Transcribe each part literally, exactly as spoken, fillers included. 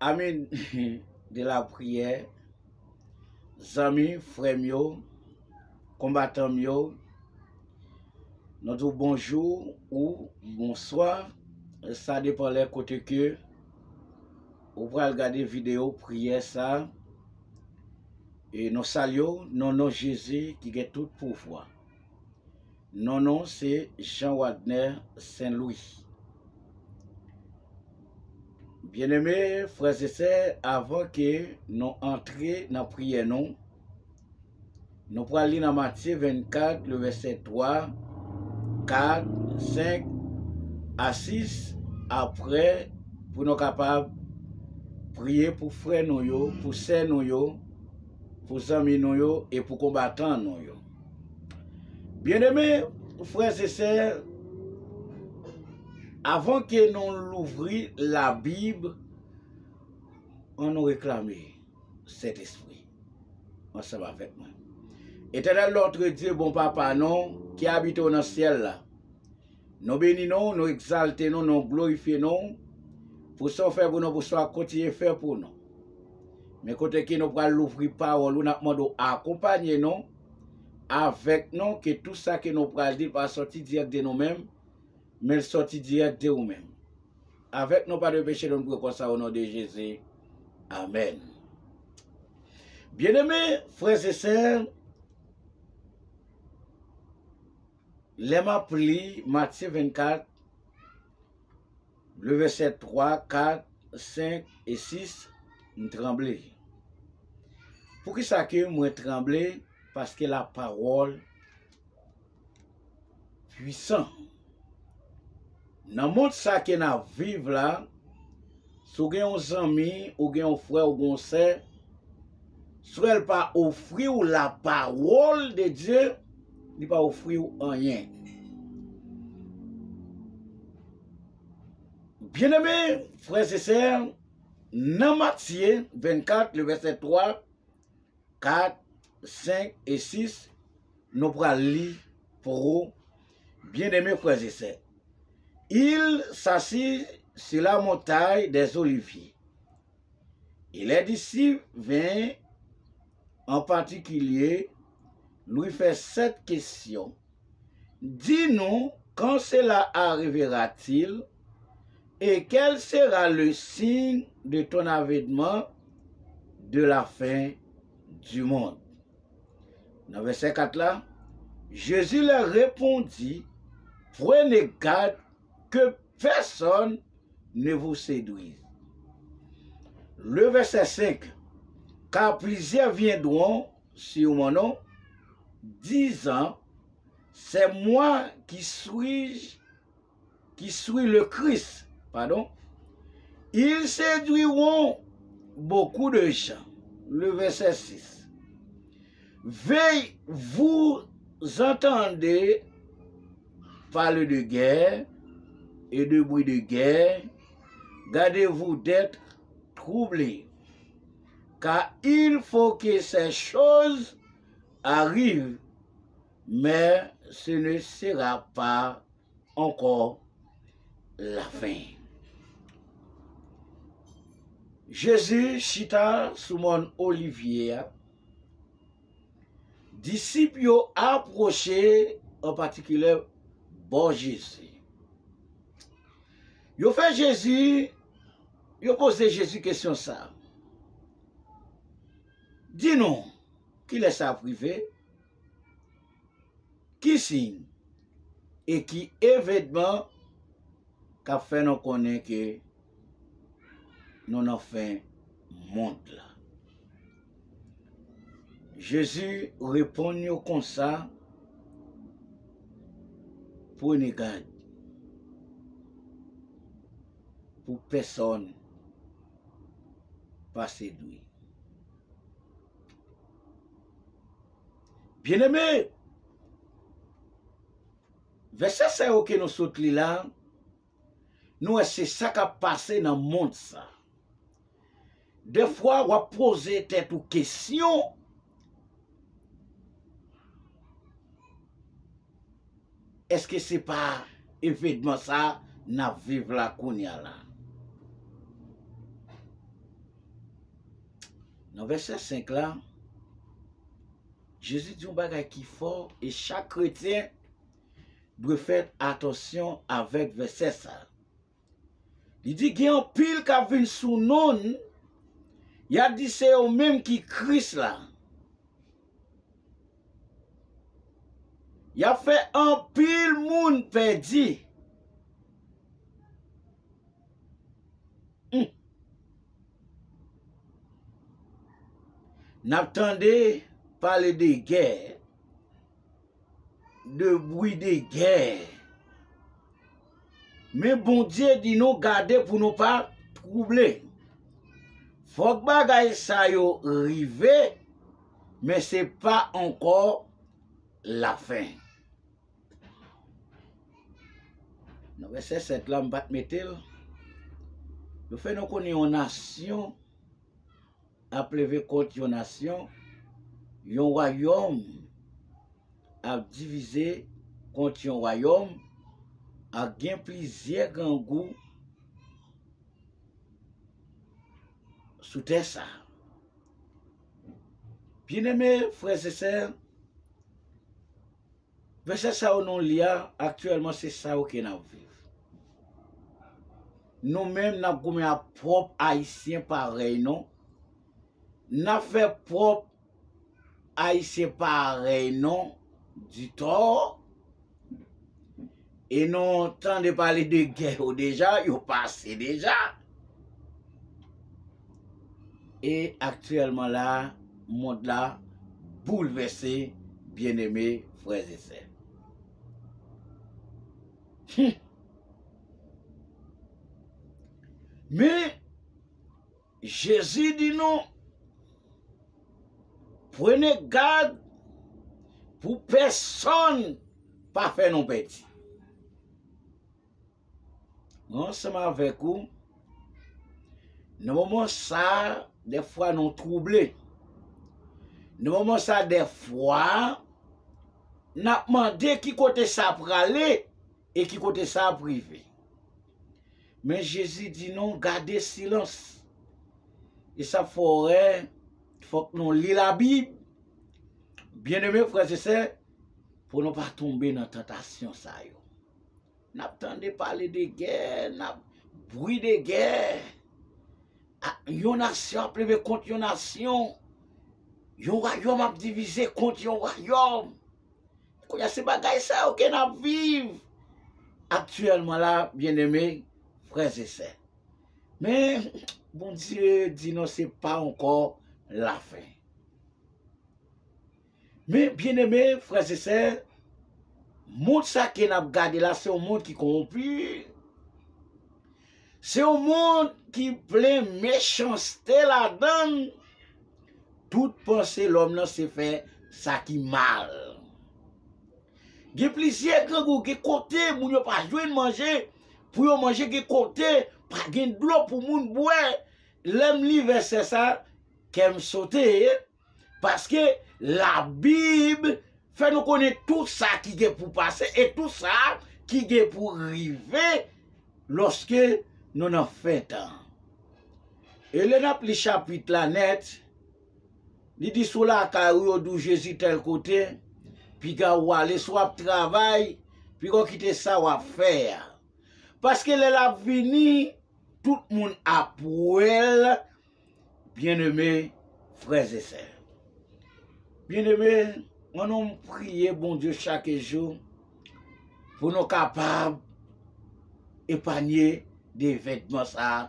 Amis de la prière, zanmi, frè m yo, konbatan m yo, nou di w bonjou ou bonswa. Sa depann lè kote ke ou pral gade videyo priyè sa. E nou salye w nan non Jezi ki gen tout pouvwa. Non non se Jean Wadner Saint Louis. Byeneme frè e sè, avan ke nou antre nan priyè nou, nou pral li nan Matye vennkat, le vèsè twa, kat, senk a sis, apre pou nou kapab priye pou frè nou yo, pou sè nou yo, pou zanmi nou yo e pou konbatan nou yo. Byeneme frè e sè, avan ke nou louvri Labib, ann nou reklame Sentespri ansanm avèk mwen. Etènèl, Nòtre Dye, bon Papa nou ki abite w nan syèl la, nou beni nou, nou egzalte nou, nou glorifye nou pou sa w fè pou nou, pou sa w ap kontinye fè pou nou. Men kote ke nou pral louvri pawòl ou, n ap mande w akonpanye nou, avèk nou, ke tou sa ke nou pral di pa sòti dirèk de nou menm, men l sòti dirèk de ou menm. Avèk nou pa de peche, nou priye konsa o non de Jezi. Amèn. Byeneme frè e sè, lè m ap li Matye vennkat, le vèsè twa, kat, senk e sis, m tranble. Poukisa ke mwen tranble? Paske lapawòl pwisan. Nan mond sa ke n ap viv la, si w gen yon zanmi, ou gen yon frè, ou gen yon sè, si w wè l pa ofri w lapawòl de Dye, li pa ofri w anyen. Byeneme frè e sè, nan Matye vennkat, le vèsè twa, kat, senk e sis, nou pral li pou ou, byeneme frè e sè. Il s'assit sur la montagne des Oliviers. Et les disciples vinrent en particulier lui faire cette question. Dis-nous quand cela arrivera-t-il et quel sera le signe de ton avènement de la fin du monde. Nan vèsè kat la, Jésus leur répondit, prenez garde que personne ne vous séduise. Le verset cinq, car plusieurs viendront sur mon nom, disant, c'est moi qui suis, qui suis le Christ. Pardon. Ils séduiront beaucoup de gens. Le verset six. Veillez, vous entendez parler de guerre et de bruit de guerre. Gardez-vous d'être troublés, car il faut que ces choses arrivent, mais ce ne sera pas encore la fin. Jezi chita sou mòn Olivye a. Disip yo apwoche, an patikilyè bò Jezi. Yo fè Jezi, yo poze Jezi kesyon sa a. Di nou, kilè sa ap rive? Ki siy e ki evènman k ap fè nou konnen ke nou nan fen mond la? Jezi reponn yo konsa, prenez garde pou pèsòn pa sedwi. Byeneme, vèsè sa yo ke nou sot li la, nou wè se sa k ap pase nan mond sa. Dèfwa, w ap poze tèt ou kesyon, èske se pa evènman sa n ap viv la kounye a la? Nan vèsè senk la, Jezi di yon bagay ki fò e chak kretyen dwe fè atansyon avèk vèsè sa. Li di gen anpil k ap vin sou non l, y ap di se yo menm ki Kris la. Y ap fè anpil moun pèdi. Hmm. N ap tande pale de gè, de bri de gè. Men Bondye di nou gade pou nou pa twouble. Fòk bagay sa yo rive, men se pa ankò lafen. Nan vèsè sèt la, m pa t mete l. Yo fè nou konnen yon nasyon ap leve kont yon nasyon, yon wayòm ap divize kont yon wayòm, ak gen plizyè grangou sou tè sa. Byeneme frè e sè, vèsè sa yo nou li a, aktyèlman se sa yo ke n ap viv. Nou menm n ap goumen ak pwòp Ayisyen parèy nou. N ap fè pwòp Ayisyen parèy nou di tò. E nou tande pale de gè yo deja, yo pase deja. E aktyèlman la, mond la boulvèse, byeneme frè e sè. Hmm. Men, Jezi di nou, prenez gad pou pèsonn pa fè nou pèdi. Mwen ansanm avèk ou, nan moman sa a, dèfwa nou twouble. Nan moman sa a, dèfwa, n ap mande ki kote sa prale e ki kote sa ap rive. Men Jezi di nou gade silans. E sa fè w wè, fòk nou li Labib. Byeneme frè e sè, pou nou pa tonbe nan tantasyon sa yo. N ap tande pale de gè, n ap bri de gè. A, yon nasyon ap leve kont yon nasyon. Yon wayòm ap divize kont yon wayòm. Kounye a, se bagay sa yo ke n ap viv aktyèlman la, byeneme frè e sè. Men, Bondye di nou se pa ankò lafen. Men, byeneme frè e sè, mond sa ke n ap gade la, se yon mond ki kowonpi. Se yon mond ki plen mechanste ladan l. Tout panse lòm nan se fè sa ki mal. Gen plizyè grangou, gen kote moun yo pa jwenn manje pou yo manje, gen kote pa gen dlo pou moun bwè. Lè m li vèsè sa, kè m sote, paske Labib fè nou konnen tout sa ki gen pou pase e tout sa ki gen pou rive lòske nou nan fen tan. E lè n ap li chapit la nèt, li di si w lakay ou, yo di w Jezi tèl kote, piga w ale, si w ap travay, piga w kite sa w ap fè a. Paske lè l ap vini, tout moun ap wè l, byeneme frè e sè. Byeneme, ann nou priye Bondye chak jou pou nou kapab epanye de evènman sa a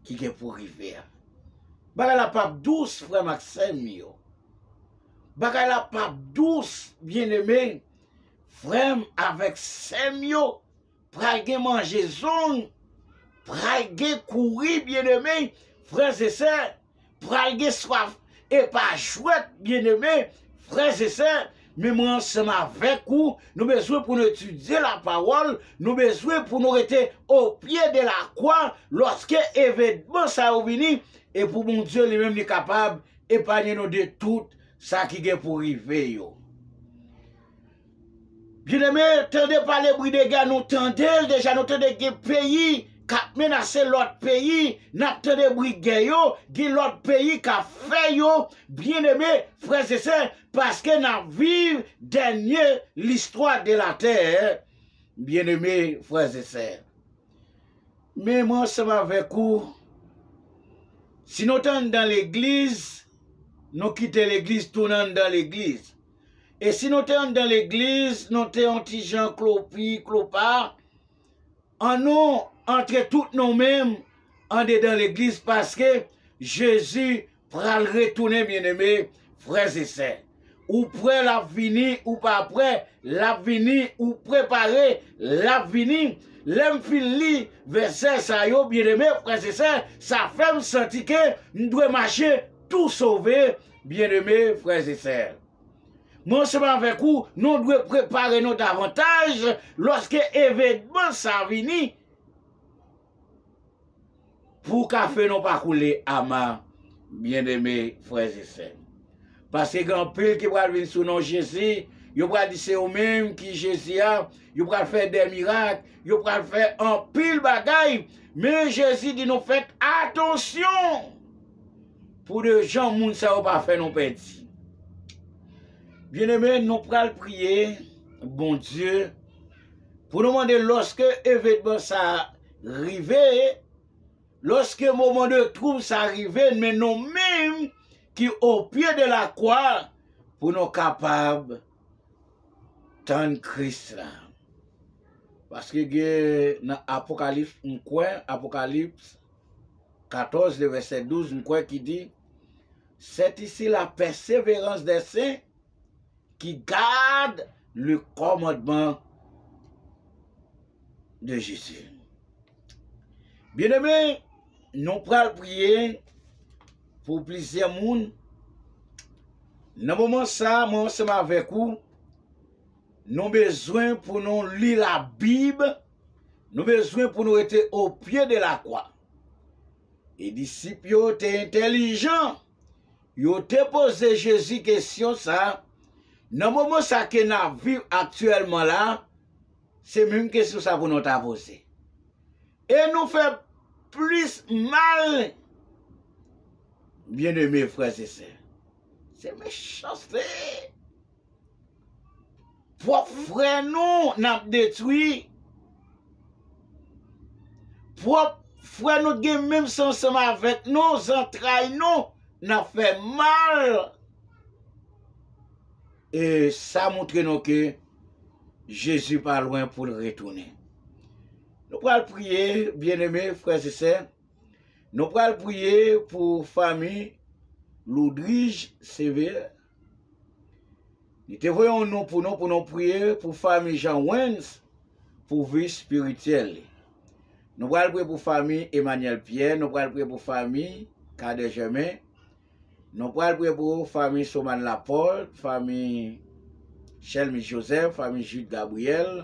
ki gen pou rive a. Bagay la p ap dous, frè m ak sè m yo. Bagay la p ap dous, byeneme, frè m avèk sè m yo. Pral gen manje zong, pral gen kouri, byeneme, frè e sè, pral gen swaf e pa jwèt, byeneme, frè e sè, men mwen ansanm avèk ou, nou bezwen pou nou etidye lapawòl, nou bezwen pou nou rete o pye de lakwa lòske evènman sa yo vini, e pou Bondye li menm li kapab epanye nou de tout sa ki gen pou rive yo. Byeneme, tande pale bri de gè, nou tande l deja, nou tande gen peyi k ap menase lòt peyi, n ap tande bri gè yo, gen lòt peyi k ap fè yo, byeneme, frè e sè, paske n ap viv dènye listwa de latè, byeneme, frè e sè. Men mwen ansanm avèk ou, si nou te anndan legliz, nou kite legliz, tounen anndan legliz. E si nou te anndan legliz, nou te yon ti jan klopi, klopa, annou antre tout nou menm andedan legliz, paske Jezi pral retounen, byeneme, frè e sè. Ou prè, l ap vini, ou pa prè, l ap vini, ou prepare, l ap vini. Lè m fin li vèsè sa yo, byeneme, frè e sè, sa fè m santi ke m dwe mache tou sove, byeneme, frè e sè. Mwen ansanm avèk ou, nou dwe prepare nou davantaj lòske evènman sa vini, pou kafe nou pa koule ama, byeneme, frè e sè. Paske gen anpil ki pral vin sou non Jezi, yo pral di se yo menm ki Jezi a, yo pral fè de mirak, yo pral fè anpil bagay. Men Jezi di nou fèt atansyon pou de jan moun sa yo pa fè nou pèdi. Byeneme, nou pral priye Bondye pou nou mande lòske evènman sa rive, lòske moman de twoub sa rive, men nou menm ki o pye de la kwa, pou nou kapab tann Kris la. Paske gen nan Apokalips, m kwè, Apokalips katòz, le vèsè douz, m kwè ki di, c'est ici la persévérance des saints qui gardent le commandement de Jésus. Byeneme, nou pral priye pou plizyè moun. Nan moman sa, mwen ansanm avèk ou, nou bezwen pou nou li Labib, nou bezwen pou nou rete o pye de la kwa. E disip yo te entèlijan. Yo te poze Jezi kesyon sa, nan moman sa ke n ap viv aktyèlman la, se menm kesyon sa pou nou ta poze. E nou fè plis mal, byeneme frè e sè. Se mechanste. Pwòp frè nou n ap detwi. Pwòp frè nou t gen menm san ansanm avèk nou, zantray nou, n ap fè mal. E sa montre nou ke Jezi pa lwen pou l retounen. Nou pral priye, byeneme frè e sè. Nou pral priye pou fanmi Loudrige Sévère. Li te voye yon non pou nou, pou nou priye pou fanmi Jean Wens, pou vi espirityèl li. Nou pral priye pou fanmi Emmanuel Pierre, nou pral priye pou fanmi Cadet Germain, nou pral priye pou fanmi Soman Laporte, fanmi Chelmy Joseph, fanmi Jude Gabriel,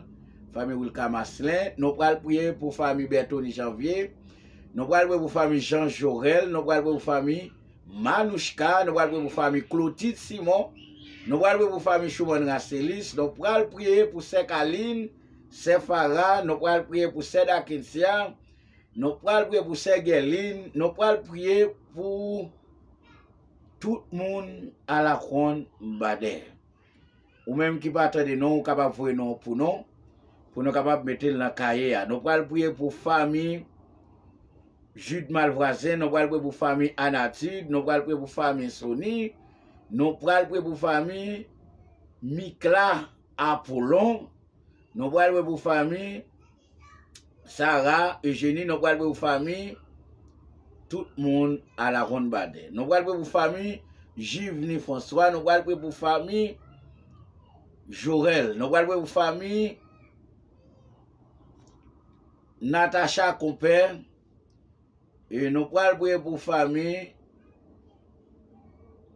fanmi Wilka Maslin. Nou pral priye pou fanmi Bertony Janvier. Nou pral priye pou fanmi Jean Jorel. Nou pral priye pou fanmi Manouchka. Nou pral priye pou fanmi Clotilde Simon. Nou pral priye pou fanmi Chouman Racelis. Nou pral priye pou sè Kaline, sè Farah. Nou pral priye pou sè Dakensia. Nou pral priye pou sè Guerline. Nou pral priye pou tout moun a la ronde Badè. Ou menm ki pa tande non, ou kapab voye non pou nou, pou nou kapab mete l nan kaye a. Nou pral priye pou fanmi Jude Malvoisin, nou pral priye pou fanmi Anatid, nou pral priye pou fanmi Sony, nou pral priye pou fanmi Mikla Apollon, nou pral priye pou fanmi Sarah, Eugénie, nou pral priye pou fanmi tout moun a la ronde Badè. Nou pral priye pou fanmi Juvny François, nou pral priye pou fanmi Jorel, nou pral priye pou fanmi Natacha Konpè, e nou pral priye pou fanmi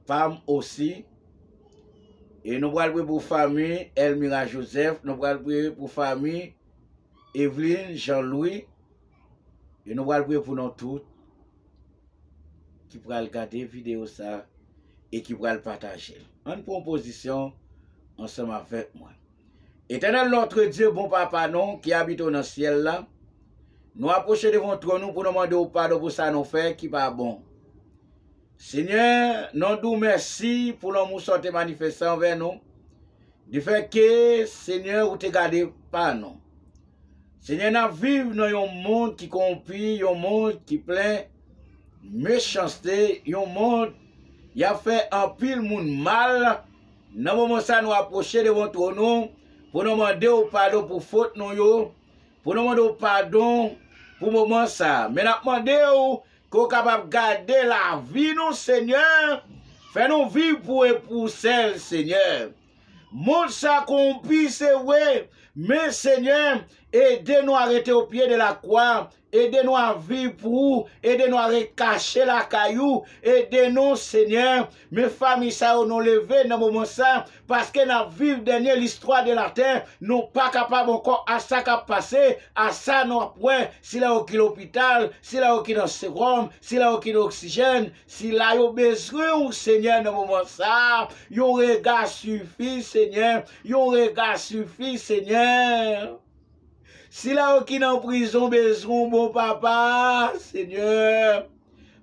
pa m osi. E nou pral priye pou fanmi Elmira Joseph, nou pral priye pou fanmi Eveline Jean Louis, e nou pral priye pou nou tout ki pral gade videyo sa e ki pral pataje l. Ann pran pozisyon ansanm avèk mwen. Etènèl notre Dieu, bon Papa nou ki abite w nan syèl la, Nou apwoche devan twòn ou pou nou mande w padon pou sa nou fè ki pa bon. Senyè, nou di w mèsi pou lanmou sa w te manifeste anvè nou. Difèt ke, Senyè, ou te gade pa nou. Senyè, n ap viv nan yon mond ki kowonpi, yon mond ki plen mechanste, yon mond y ap fè anpil moun mal. Nan moman sa, nou apwoche devan twòn ou pou nou mande w padon pou fot nou yo, pou nou mande w padon pou moman sa. Men n ap mande w ke w kapab gade lavi nou, Senyè. Fè nou viv pou e pou sèl, Senyè. Mond sa kowonpi, se vre, men, Senyè, ede nou a rete o pye de la kwa. Ede nou a viv pou ou. Ede nou a ret kache lakay ou. Ede nou, Senyè. Men fanmi sa yo nou leve nan moman sa, paske n ap viv dènye listwa de latè. Nou pa kapab ankò a sa k ap pase, a sa nou ap wè, sila yo ki lopital, sila yo ki nan sewòm, sila yo ki nan oksijèn, sila yo bezwen ou, Senyè, nan moman sa. Yon rega sifi, Senyè. Yon rega sifi, Senyè. Sila yo ki nan prizon bezwen w, bon Papa, Senyè.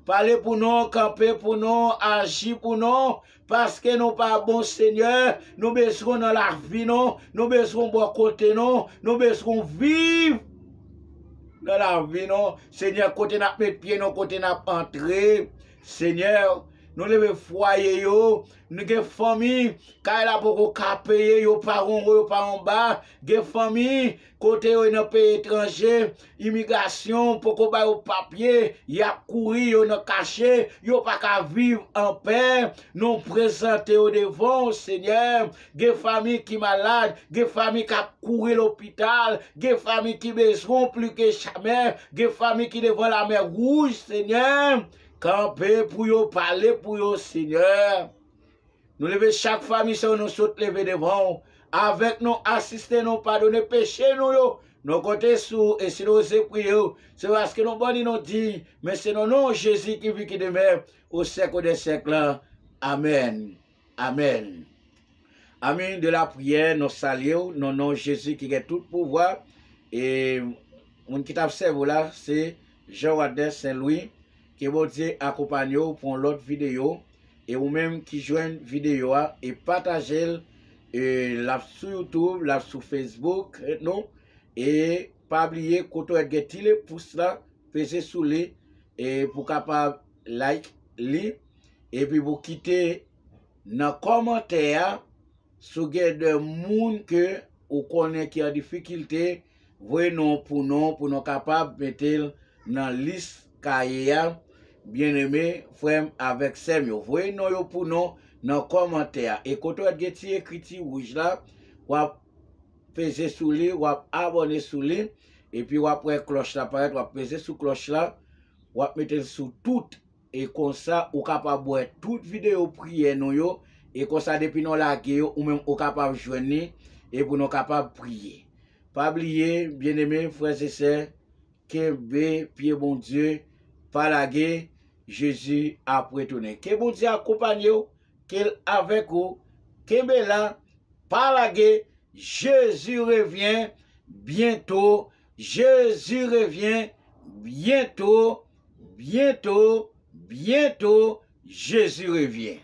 Pale pou nou, kanpe pou nou, aji pou nou, paske nou pa bon, Senyè. Nou bezwen w nan lavi nou, nou bezwen w bò kote nou, nou bezwen w viv nan lavi nou. Senyè, kote n ap met pye nou, kote n ap antre. Senyè, nou leve fwaye yo, nou gen fanmi, kay la poko ka peye, yo pa anwo, yo pa anba. Gen fanmi, kote yo nan peyi etranje, imigrasyon poko ba yo papye, y ap kouri, yo nan kache, yo pa ka viv anpè. Nou prezante yo devan w, Senyè. Gen fanmi ki malad, gen fanmi k ap kouri lopital, gen fanmi ki bezwen w pli ke jamè, gen fanmi ki devan lamè wouj, Senyè. Kanpe pou yo, pale pou yo, Senyè. Nou leve chak fanmi sa yo, nou sot leve devan w. Avèk nou, asiste nou, padone peche nou yo. Nou konte sou ou, e si nou oze priye w, se paske nou boni, nou diy, men se nan non Jezi ki viv, ki demè o syèk dè syèk la. Amèn. Amèn. Ami de la priyè, nou salye w nan non Jezi ki gen tout pouvwa. E moun ki t ap sèvi w la, se Jean Wadner Saint Louis. Ke Bondye akonpanye w pou yon lòt videyo. E ou menm ki jwenn videyo a, e pataje l, e l ap sou YouTube, l ap sou Facebook, non? E pa bliye, kote w wè gen ti lepous la, peze sou li, e pou kapab like li, epi pou kite nan kòmantè a, si w gen de moun ke ou konnen ki an difikilte, voye non pou nou, pou nou kapab mete l nan lis kaye a. Byeneme, frè m avèk sè m yo, voye non yo pou nou nan kòmantè a. E kote w wè gen ti ekriti wouj la, w ap peze sou li, w ap abòne sou li, epi w ap wè klòch la parèt, w ap peze sou klòch la, w ap mete l sou tout. E konsa, ou kapab wè tout videyo priyè nou yo. E konsa, depi nou lage yo, ou menm ou kapab jwenn li. Epi nou kapab priye. Pa bliye, byeneme, frè e sè, kenbe pye Bondye, pa lage, Jezi ap retounen. Ke Bondye akonpanye w, ke l avèk ou, kenbe la, pa lage, Jezi revyen byento, Jezi revyen byento, byento, byento, Jezi revyen.